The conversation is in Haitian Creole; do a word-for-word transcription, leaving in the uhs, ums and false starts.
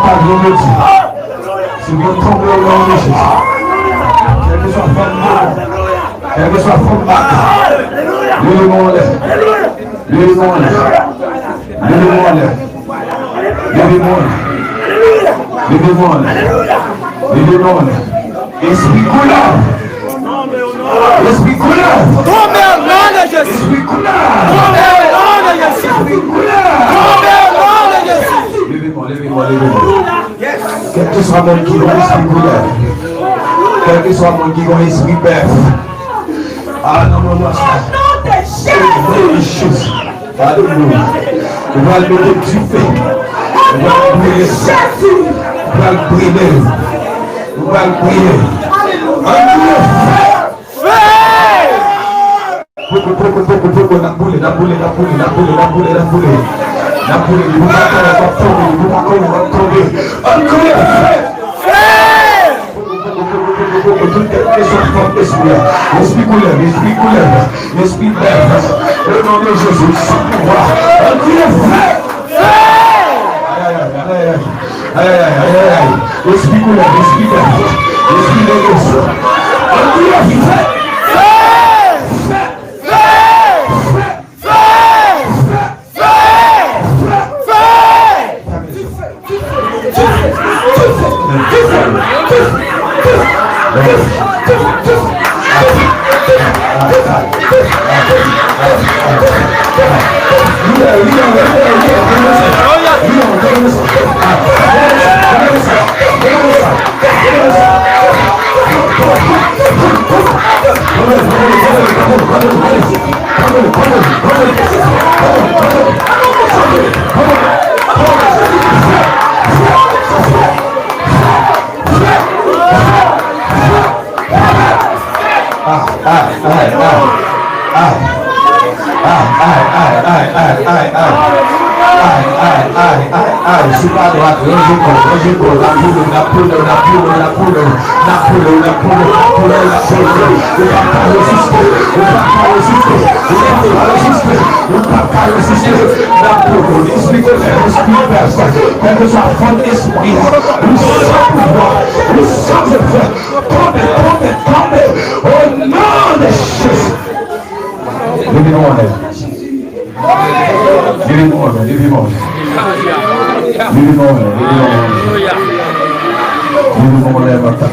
Pavyon yo di, si mwen tonbe o non de Jezi, kèlkeswa fòm demon, kèlkeswa fòm baka, leve men w anlè, leve men w anlè, leve men w anlè, leve men w anlè, leve men w anlè, leve men w anlè. Espri koulèv. Espri koulèv. Tonbe o non de Jezi. Espri koulèv. Tonbe o non de Jezi. Espri koulèv. Tonbe o non de Jezi. Leve men w, leve men w, leve men w. Kèlkeswa moun ki gon espri koulèv. Kèlkeswa moun ki gon espri bèf. A nan moman sa. O non de Jezi. Alelouya. Ou pral mete dife. Ou pral brile. Ou pral brile. Ou pral brile. Ann brile fè. Poko, poko, poko, poko, n ap boule, n ap boule, n ap boule, n ap boule, n ap boule, n ap boule. N ap boule, li pou pa kore, w ap tonbe, li pou pa kore, w ap tonbe. Ann kriye fè! Poko, poko, poko, poko, poko, tout kèlkeswa fòm espri a. Espri koulèv, espri koulèv, espri bèf. O non de Jezi, san pouvwa. Ann kriye fè! Fè! Ay, ay, ay, ay, ay. Ay, ay, ay, ay, ay, ay. Espri koulèv, espri bèf, espri nègres. Ann kriye fè! Fè! Fè! Fè! Ah, ah, ah, ah, ah. Ah, ay, ay, ay, ay, ay, ay. Ay, ay, ay, ay, ay. Sou pa dwat, ranje kò, ranje kò. N ap boule w, n ap boule w, n ap boule w, n ap boule w. N ap boule w, n ap boule w, n ap boule w, n ap boule w. Ou p ap ka reziste, ou p ap ka reziste, ou p ap ka reziste, ou p ap ka reziste. N ap boule w. Espri koulèv, espri bèf, kèlkeswa fòm espri, ou san pouvwa, ou san pouvwa. Tonbe, tonbe, tonbe. O non de Jezi. Leve men w anlè. Leve men w anlè, leve men w anlè. Leve men w anlè, leve men w anlè. Leve men w anlè, papa.